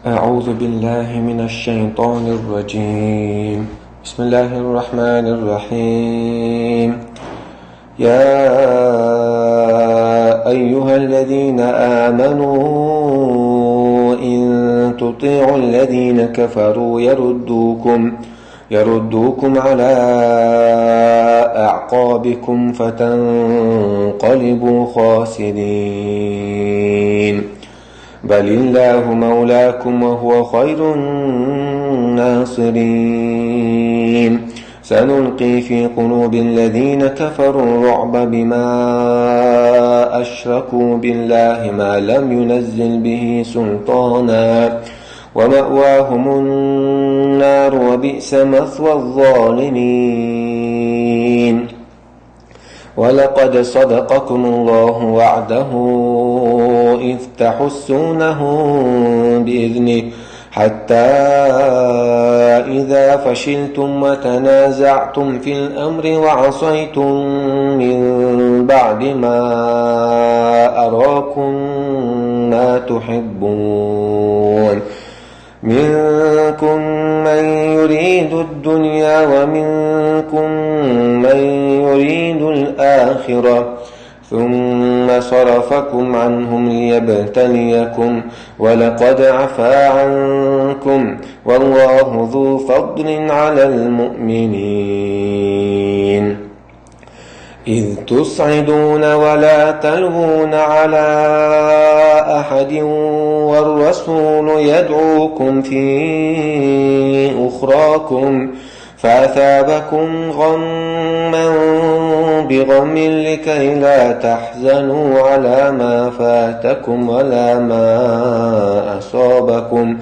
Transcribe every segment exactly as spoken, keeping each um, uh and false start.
أعوذ بالله من الشيطان الرجيم. بسم الله الرحمن الرحيم. يا أيها الذين آمنوا إن تطيعوا الذين كفروا يردوكم يردوكم على أعقابكم فتنقلبوا خاسرين. بل الله مولاكم وهو خير الناصرين. سنلقي في قلوب الذين كفروا الرعب بما أشركوا بالله ما لم ينزل به سلطانا ومأواهم النار وبئس مثوى الظالمين. ولقد صدقكم الله وعده إذ تحسونهم بإذنه حتى إذا فشلتم وتنازعتم في الأمر وعصيتم من بعد ما أراكم ما تحبون منكم من يريد الدنيا ومنكم من يريد الآخرة ثم صرفكم عنهم ليبتليكم ولقد عفا عنكم والله ذو فضل على المؤمنين. إذ تصعدون ولا تلوون على أحد والرسول يدعوكم في أخراكم فأثابكم غما بغم لكي لا تحزنوا على ما فاتكم ولا ما أصابكم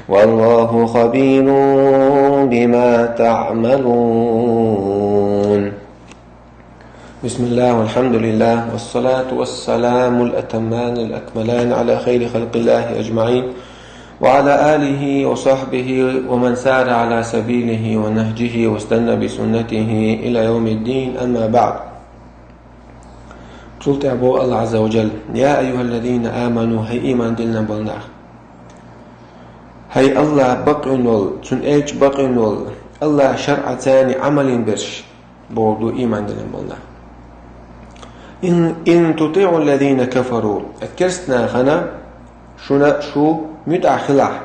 والله خبير بما تعملون. بسم الله والحمد لله والصلاة والسلام الأتمان الأكملان على خير خلق الله أجمعين وعلى آله وصحبه ومن سار على سبيله ونهجه واستنى بسنته إلى يوم الدين، أما بعد. Цул тӀехьа боху Аллах Азза ва Джалла: يا أيها الذين آمنوا, хӀай иман диллина болу нах! ХӀай Аллах бакъвина волу, Цуьнан элча бакъвина волу, Аллах шарӀаца Ӏамал йина берш! Бохург ду иман диллина болу нах. إن، إن تطيعوا الذين كفروا, керста нахана шуна шу муьтӀахь хилахь.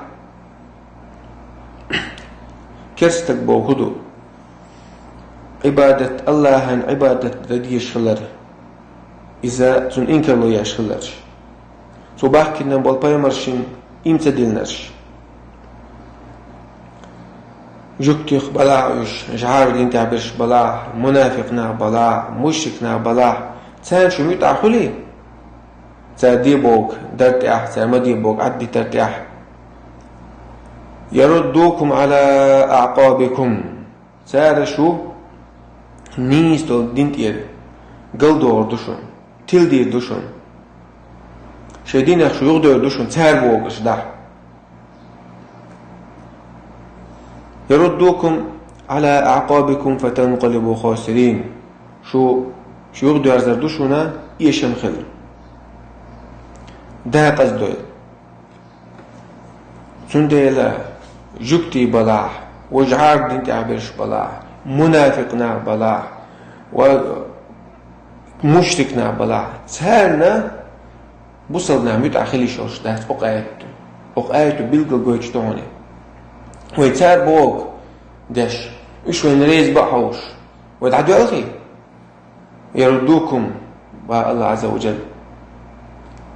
Керста стаг боху хӀун ду? Ӏибадат, Аллахьан Ӏибадат дан дезаш хилар. Иза цунна инкарло еш хиларш. Цо бахкийна болу пайхамаршна иман ца диллинарш. Жуьгтех балахь уьш, жӀаран дин тӀехь берш балахь, мунафикъ нах балахь, мушрик нах балахь, царна шу муьтӀахь хуьлий? Цара де бохург дар тӀехь, цара ма де бохург Ӏадбитар тӀехь. يردوكم على أعقابكم. Цара шу нийса долу дин тӀера галдохур ду шуна, тиладийр ду шуна. Шайн динах шу юхадойр ду шуна, цара бохург шу дахь. يردوكم على أعقابكم فتنقلبوا خاسرين. Шу, шу юхадоьрзур ду шуна эшам хилла. Декъаза дойла. Цундела жуьгтий балахь, ва жӀаран дин тӀехь берш балахь, мунафикъ нах балахь, ва мушрик нах балахь, царна бусалба нах муьтӀахь хила йиш йолуш дац оцу аято. Оцу аято билггал гойтуш ду хьуна. Вай цара бохург деш, уьш вайна реза бан хьовсуш, вай дӀадоьлхий? يردوكم, боху Аллах Азза ва Джалла,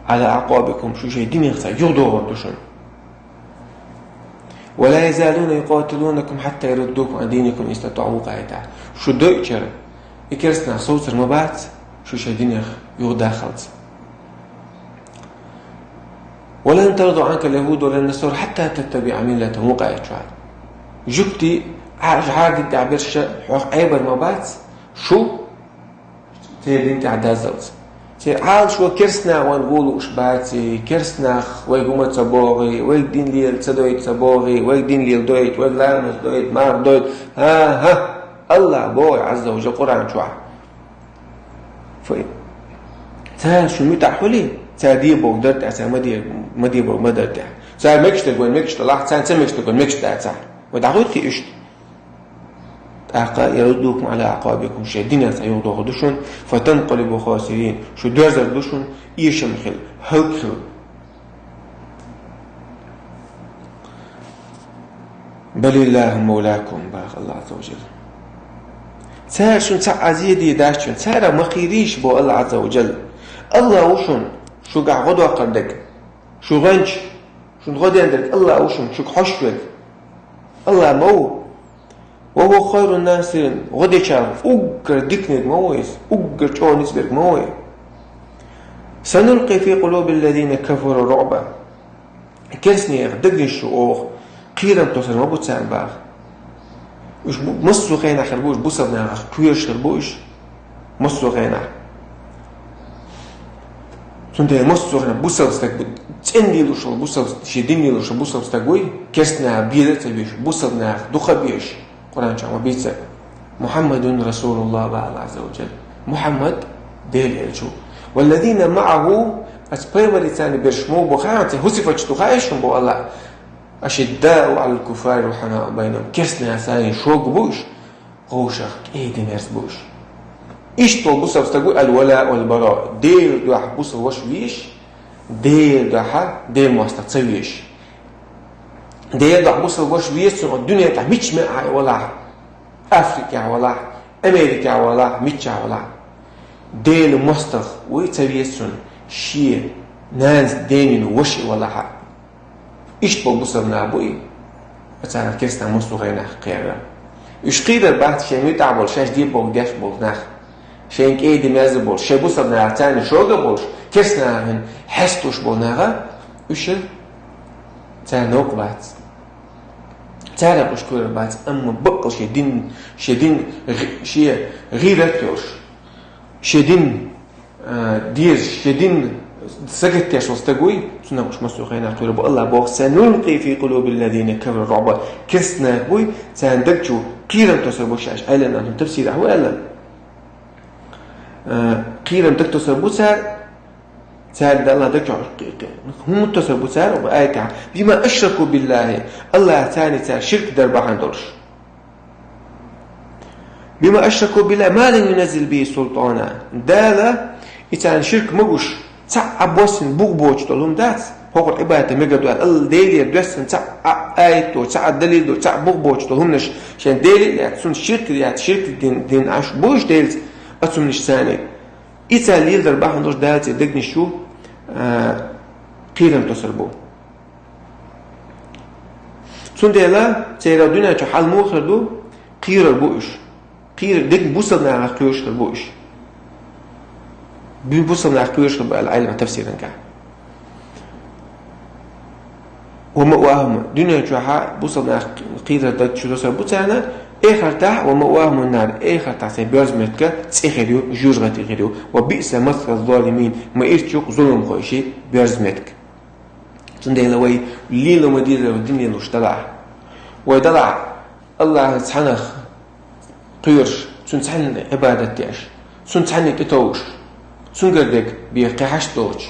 على أعقابكم, шу шайн динах цара юхадохур ду шуна. ولا يزالون يقاتلونكم حتى يردوكم عن دينكم إن استطاعوا, къайта. Шу дойучуьра и керста нах совцур ма бац, шу шайн динах юхадаххалц. ولن ترضى عنك اليهود ولا النصارى حتى تتبع ملتهم, къайта. Жуьгтий, жӀаран дин тӀехь берш хьох Ӏебар ма бац, шу церан дин тӀехь даззалц. Церан Ӏалашо керста нах вайна гӀо лууш баций, керста нах вайга хӀума ца бохий, вайга дин лела ца дойту ца бохий, вайга дин лела дойту, вайга ламаз дойту, марха дойту. ХӀан-хӀа, Аллах боху Азза ва Джалла Къуръан чохь. Фу-, цара шу муьтӀахь хуьлий, цара де бохург дар тӀехь, цара ма де, ма де бохург ма дар тӀехь. Цар мегаш дерг вайна мегаш далахь, царна ца мегаш дерг вайна мегаш дацахь. Вай дӀахӀуттий иштта? ТӀаккха يردوكم على أعقابكم, шоай динах цхьа юхадохур ду шуна, فتنقلبوا خاسرين, шу доьрзар ду шуна, эшам хила, хӀалак хила. بل الله مولاكم, бах Аллах Азза ва Джалла. Цар шуна цхьа а зе де дац шуна, царах ма кхерийша, бо Аллах Азза ва Джалла. Аллах ву шуна, шугахь гӀо доккхар дерг, шу гӀанча, шуна гӀо ден дерг Аллах ву шуна, шуга хьош верг. Аллах ма ву. وهو خير الناصرين, гӀо дечарна уггар диканиг ма ву иза, уггар чӀогӀа ницкъ берг ма ву иза. سنلقي في قلوب الذين كفروا الرعب. Керстнех дегнаш чу оха кхерам тосар ма бу царна, бах. Уж бу-, массо а хенахь хир бу уж, бусалба нахах кхоьруш хир бу уж. Массо а хенахь. Цундела массо а хенахь бусалба стаг бу, цӀена лелаш волу бусалба, шен дин лелаш волу бусалба стаг вуй, керстнех беза а ца веш, бусалба нахах дукха а беш. Къуръан чохь ма бийца: محمد رسول الله, бах Аллах Азза ва Джалла. Мухьаммад Делан элча ву. والذين معه, оцу пайхамарца берш муха бу хаьий хьуна, церан хӀусифаташ ду хаьий шуна, бо Аллах. أشداء على الكفار رحماء بينهم. Керстнех царна шога бу уж, вовшах кӀеда-мерза бу уж. Иштта волу бусалба стаг ву الولاء والبراء. Делан дуьхьа бусалба ваша везаш, Делан дуьхьа Делан мостагӀа ца везаш. Делан дуьхьа бусалба ваша веза цунна, дуьнен тӀехь мичча мел Ӏа валахь, Африкехь валахь, Америкехь валахь, миччахь валахь. Делан мостагӀа вуй ца веза цунна, шен нанас денйина ваша валахь а. Иштта болу бусалба нах бу и, царах керстанех массо а хенахь кхерар. Уьш кхийрар бац шайн муьтӀахь болу, шаьш де бохург деш болу нах, шайна кӀеда-мерза болуш, шайн бусалба нахах царна шога а болуш, керстанехь хьесталуш болу нах, уьш царна новкъа бац. Царах уьш кхоьрур бац, амма баккъалла шен дин, шен дин гӀи-, шен гӀийрат йолуш, шен дин, а, дезаш, шен дин сагатдеш волу стаг вуй, цунах уьш массо а хенахь кхоьрур бу. Аллах боху: سنلقي في قلوب الذين كفروا الرعب. Керстанех вуй, царна даг чу кхерам тосур бу шаьш, Ӏеламнаха тафсирехь ву аьлла. А, кхерам даг тосур бу цара, цара Далла даг чохь кхи-, кхи-, хӀунда тосур бу цара, оха аятехь: بما أشركوا بالله, Аллах царна цара ширк дар бахьана долуш. بما أشركوا بالله ما لم ينزل به سلطانا. Дала и царна ширк ма гуш, цхьа а боссина бух боцуш долу хӀума дац, хӀокхуьнан Ӏибадате мегар ду аьлла, Алла Делера доьссина цхьа а аят доцуш, цхьа а далил доцуш, цхьа а бух боцуш долу хӀуманаш шайн Деле а лаьцна, цунна ширк а яц, ширк дин, дин Ӏаш бу уьш Делаца, оцу хӀуманаш царна. И цара леладар бахьана долуш Дала церан дегнаш чу, а, кхерам тосур бу. Цундела церан дуьнен чохь хьал муха хир ду, кхийрар бу уьш. Кхийрар дерг бусалба нахах кхоьруш хир бу уьш. Бу-, бусалба нахах кхоьруш хир бу аьлла Ӏеламнаха тафсиран тӀехь. ومأواهم, дуьнен чохь бусалба нах кхийрар даг чу тосур бу царна, эхартахь, ومأواهم النار, эхартахь церан боьрза меттиг цӀе хир ю, жоьжахати хир ю, وبئس مثوى الظالمين, ма ирча ю-кх зуламхойн боьрза меттиг. Цундела вай лела ма дезара дин лелош далахь. Вай далахь Аллахьах цхьаннах кхоьруш, Цунна цхьанна Ӏибадат деш, Цунна цхьанна тӀетовжуш, Цуьнгара дерг бен кхин хьашт доцуш.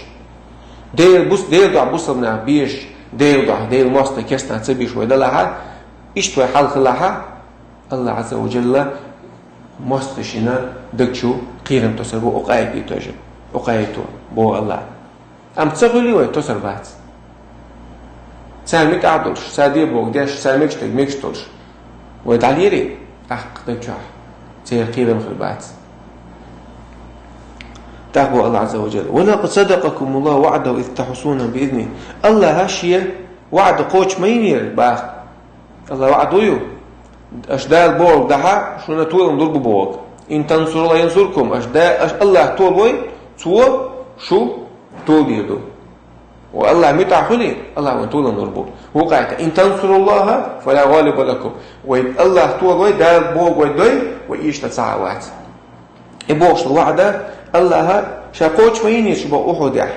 Делан бус-, Делан дуьхьа бусалба нах безаш, Делан дуьхьа, Делан мостагӀий керстанех ца безаш вай далахь, иштта вай хьал хилахь, Аллах Ӏазза ва Джалла мостагӀашна даг чу кхерам тосур бу, оха аят тӀе тойжа, оха аято, боху Аллах. Амма ца хуьлий вай, тосур бац. Царна муьтӀахь долуш, цара де бохург деш, цара мегаш дерг мегаш долуш, вай дӀалелий, тӀаккха даг чохь церан кхерам хир бац. ТӀаккха боху Аллах Ӏазза ва Джалла: ولقد صدقكم الله وعده إذ تحسونهم بإذنه. Аллаха Шен ваӀда кхочуш ма йинера, боху. Аллах ваӀда ду ю? Аша Дала бохург дахь, шуна толам лур бу боху. إن تنصروا الله ينصركم. Аша Да-, аша Аллах толавой, Цо шу толадийр ду. Ва Аллах муьтӀахь хуьлий, Аллах вайна толам лур бу. ХӀокху аятехь: إن تنصروا الله فلا غالب لكم. Вай Аллах толавой, Дала бохург вай дой, вай эшна цхьа а вац. И бохуш долу ваӀда Аллаха Ша кхочуш ма йинера шу боху Ухьудехь.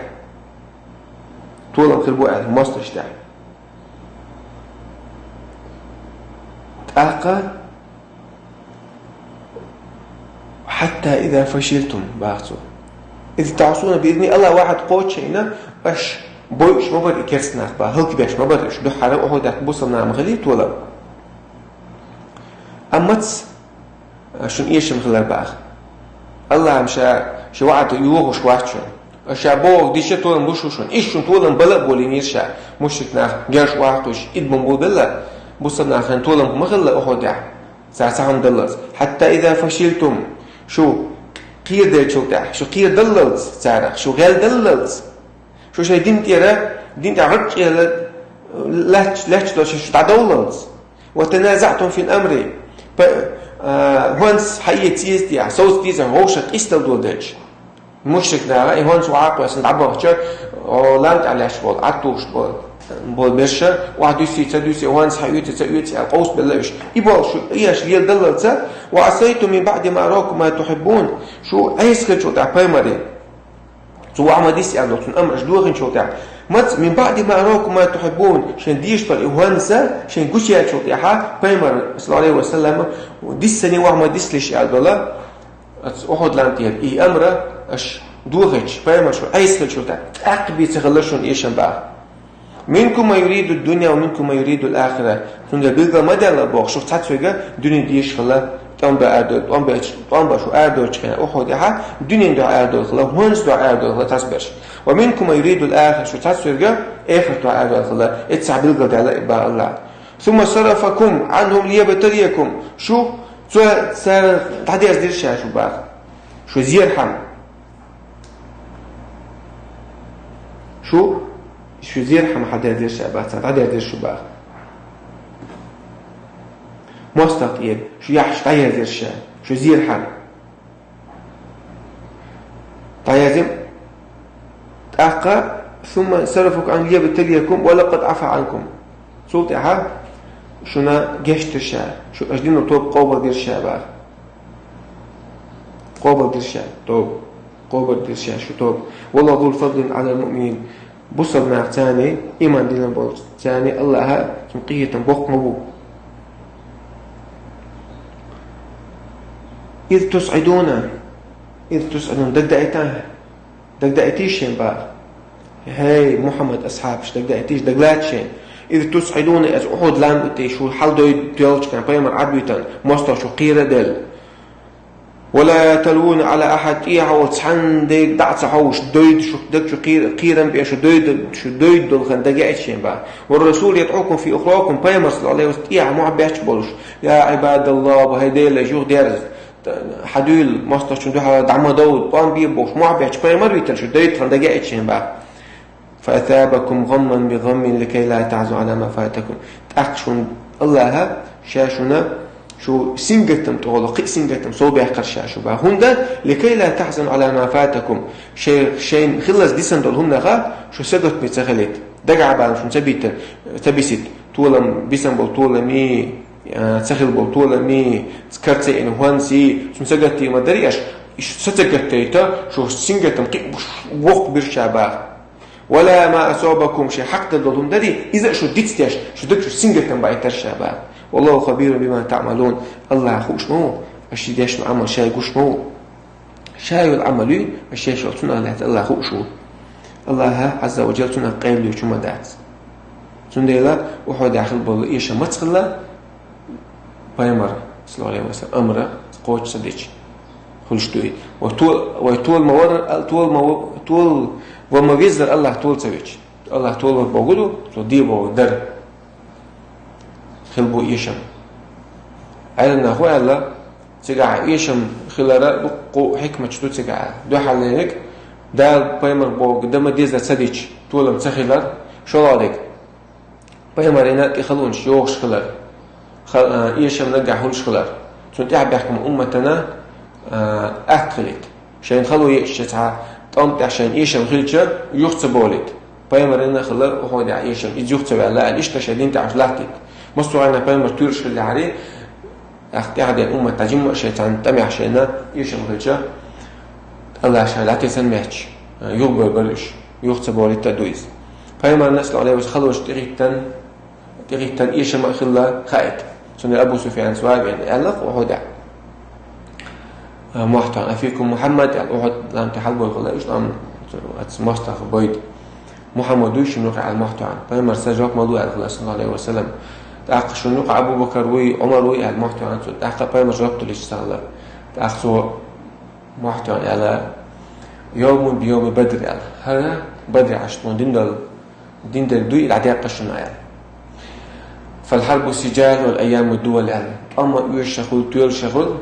Толам хир бу аьлла, мостагӀчу тӀехь. ТӀаккха: حتى إذا فشلتم, боху Цо. إذ تحسونهم بإذنه, Аллах ваӀда кхочуш а йина, аша Бойуш ма бара и керста нах бах, хӀалакбеш ма бара уж, дуьххьара Ухьудехь бусалба нах ма хилий толам. Амма маца шуна эшам хилар бах. Аллахьа ша ши ваӀда йохуш вац шуна. Ша бохург дича толам луш ву шуна. Иштта шуна толам бала а болийнера ша. Мушрик нах герш ваккхуш, идбун бу белла, бусалба нахана толам ма хилла Ухьудехь. Цара цхьа хӀума даллалц. «Хьатта иза фашилтум». Шу кхерадалчул тӀаьхьа, шу кхерадаллалц царах, шу гӀелдаллалц. Шу шайн дин тӀера, дин тӀе гӀарчӀ а лаьтташ, лаьтташ долуш шу дӀадовллалц. «Ва таназаӀтум фил амри». Па-, а, хӀонс хьаэца еза техьа, совца деза вовшах къистал доладелча. Мушрик наха, и хӀонс ваӀа кхоьссина дӀабахча, о, лам тӀехь лаьтташ болу, Ӏад тухуш болу, болу берша, охьа дуьсий, ца дуьсий, хӀонс хьаоьций, ца оьций аьлла, къовсабелла уьш. И болуш, и аша леладаллалца, «Ва асайтум мин баъди ма аракум ма тухьиббун». Шу Ӏеса хилчул тӀаьхьа пайхамаре. Цо охьа ма дисса аьлла, цунна амр аша дохийначул тӀаьхьа. Маца, «мин баъди ма аракум ма тухьиббун», шайн дешпара и хӀонса, шайн гучуяьллачул тӀаьхьа, пайхамар, саллаллаху алейхи ва саллам, диссане охьа ма дисса аьлла дола, оцу Ухьуд лам тӀера и амра аша дохийча, пайхамар шу Ӏеса хилчул тӀаьхьа, тӀаккха бен ца хилла шуна эшам бах. «Минкум ма юриду дунья ва минкум ма юриду ал-ахира». Цундела билгал ма даьлла боху, шух цхьацца верг дуьне дезаш хилла, тӀом бан арадо-, тӀом бан, тӀом бан шу арадоьдучу хенахь Ухьудехь, дуьнен дуьхьа арадолу хилла, хӀонс дуьхьа арадолу хилла цхьацца берш. «Ва минкум ма юриду ал-ахира», шу цхьацца верг эхарт дуьхьа арадолу хилла, эццахь билгал даьлла и бах Аллахьа. «Сумма сарафакум Ӏанхум лиябталиякум». Шу цо цара дӀадерзадира ша шу бах. Шу зерхьама. Шу, шу зерхьама хьадерзадира ша бах, цара дӀадерзадира шу бах. МостагӀа тӀера шу яхьаш дӀаерзадира ша, шу зерхьама. ДӀаерзира. ТӀаккха, «сумма сарафакум Ӏанхум лиябталиякум ва лакъад Ӏафа Ӏанкум». Цул тӀаьхьа шуна гечдира ша, шу аша динал тоба къобалдира ша бах. Къобалдира ша тоба. Къобалдира ша шу тоба. «Валлаху зул фадлин Ӏалал муъминин». Бусалба нах царний, иман дина болчу царний Аллахьа цунна къинхетам боккха ма бу. «Из тусӀидуна». «Из тусӀидуна», дагдаита. Дагдаитий шен бах. ХӀей, Мухьаммад асхьабаш, дагдаитий, дагалаьцча шен. «Из тусӀидуна», аса Ухьуд лам тӀе шу хьалдой доьлча кан, пайхамар Ӏадвитан, мостагӀа шу кхерадел. «Ва ла талвуна Ӏала ахьад», тӀехьа волу цхьанна дерг дӀа а ца хьовш, дойду шу, даг шу кхера-, кхерам бен шу дойду, шу дойду долу хан дагеача шен бах. «Ва расул ядӀукум фи ухракум», пайхамар, саллаллаху алейхи ва саллам, тӀехьа мохь бетташ болуш: «Я Ӏибадаллах, хӀай Делан, юха дерза, хьадуьйла, мостагӀчун дуьхьал дӀа ма довла, тӀом бе», бохуш, мохь бетташ пайхамар витана шу дойду хан дагеача шен бах. «Фа асабакум гӀамман би гӀаммин ликай ла тахьзану Ӏала ма фатакум». ТӀаккха шуна Аллахьа ша шуна шу сингаттам тӀехула, кхин а сингаттам сов баьккхира ша шу бах. ХӀунда? «Ликай ла тахьзану Ӏала ма фатакум». Шай-, шайна хиллалц дисина долу хӀуманах шу сагатме ца хилийта. Дагахь бала шуна ца бита, ца бисийта. Толам, бисина болу толамий, а, ца хилла болу толамий, кара ца йина хӀонсий, шуна сагатте ма дарий аша, шу ца, ца гаттайта, шу сингаттам кхин а воккха бира ша бах. «Ва ла ма асабакум», шайн хьакъ долу хӀума дарий, иза а шу дицдеш, шу даг шу сингаттам байтар ша бах. «Валлаху хабирун бима таъмалун». Аллахьа хууш ма ву, аша ши дешна Ӏамал шай гуш ма ву. Ша йолу Ӏамал юй, аша шай шол цунах лаьцна Аллахьа хууш ву. Аллахьа Ӏазза ва Джалла цунах къайла йоьдуш хӀума дац. Цундела Ухьудехь хилла болу эшам маца хилла, пайхамар, саллаллаху алейхи ва саллам, амра кхочуш ца дича, хуьлуш ду и. Вай тол-, вай тола ма вар-, ал-, тола ма в-, тола ва ма веззара Аллахь тола ца веча. Аллахь тола вар бохург ду, цо де бохург дар. Хилла бу эшам. Ӏеламнаха аьлла, цигахь эшам хилара дуккха хьикматаш ду цигахь. Дуьххьарлерниг, Дала пайхамар бохург дан ма деззара ца дича, толам ца хилар, шолгӀа дерг. Пайхамарна тӀе халонаш йохуш хилар. Ха-, а, эшам наггахь хуьлуш хилар. Цунна тӀаьхьа баьхкина умматана, а, атта хилийта. Шайна хало еъча цхьа тӀом тӀехь шайна эшам хилча, юха ца болийта. Пайхамарна хилар Ухьудехь эшам, иза юха ца ваьлла аьлла, иштта шайн дин тӀехь уьш латтийта. Массо а хьайна пайхамар туьйраш хилла хьарий, тӀаккха тӀаьхьа ден уммат дӀа жимма а шайн цхьана тӀамехь шайна эшам хилча, Аллахьа ша лаьтте санна метташ, юха бевр бара уьш, юха ца болийта а ду иза. Пайхамарна, саллаллаху алейхи ва саллам, халонаш тӀехӀиттан, тӀехӀиттан эшам а хилла хаийта. Цундела Абу Суфьяна ван веана аьлла Ухьудехь. Мохь тахана: «Афикум Мухьаммад», аьлла, Ухьуд лам тӀе хьалабойла хилла, иштта ам аца мостагӀа бойда. Мухьаммад вуй шуна юкъе аьлла мохь тоьхна. Пайхамара жоп ма лу аьлла хилла, саллаллаху Ӏалайхи ва саллам. ТӀаккха шуна юкъе Абу Бакр вуй, Ӏумар вуй аьлла мохь тоьхна цо. ТӀаккха пайхамара жоп далийча цо аьлла. ТӀаккха цо мохь тоьхна аьлла: «Йовмун би йовми Бадр», аьлла. ХӀара Бадре Ӏаш тхона дин дол-, дин дерг дуй, дӀадаьккха шуна аьлла. «Фал хьарбу сижал вал айяму дувал», аьлла. ТӀом ма оьшу ша хуьлу, тоьлуш ша хуьлу,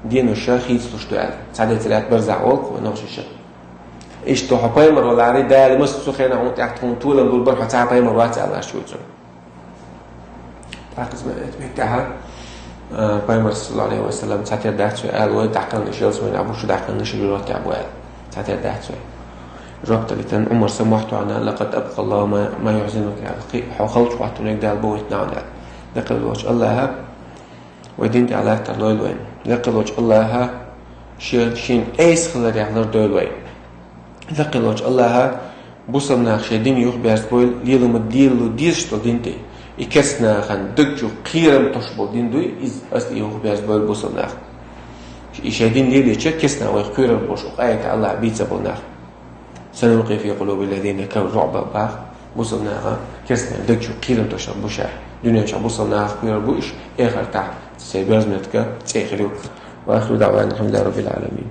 денош ша хийцалуш ду аьлла. Цхьа де ца лаьтта барзахь волу вай нохчаша. Иштта хьо пайхамар валахьара, Дала массо а хенахь хьуна тӀехь тхуна толам лур бара, хьо цхьа пайхамар вац аьлла аьлла шу цунна. ТӀаккха иза ма-, меттехьа, а, пайхамар, саллаллаху Ӏалайхи ва саллам, цхьатера дац вай аьлла, вай дӀакхалнаш ялсамане бу, шу дӀакхалнаш юртахь бу аьлла. Цхьатера дац вай. Жоп далийтина Ӏумара мохь тоьхна: «Лакъад абкъаллаху ма, ма юхьзинука», аьлла. Кхин хьо халчу хӀоттамниг Дала бохуьйту нахана аьлла. Декъал волчу Аллаха вай дин тӀехь латтар лойла вайна. Декъал волчу Аллаха шен, шен Ӏеса хиларех лардойла вай. Декъал волчу Аллаха бусалба нах шен дин юхаберзабойла, лело ма-, лело дезаш долу дин тӀе. И керста нахана даг чу кхерам тосуш болу дин дуй, иза ас и юхаберзабойла бусалба нах. И шайн дин лелийча, керста нах вайх кхоьрур болуш, оха аята Аллаха бийца болу нах. «Санулкъи фи къулуби ллазина кафару рруӀба», бах, бусалба наха керста нах даг чу кхерам тосуш бу ша. Дуьнен чохь бусалба нах кхоьрур бу уьш, эхартахь церан берза меттиг цӀе хир ю. Ва ахиру даъвана алхьамдулиллахи раббил Ӏаламин.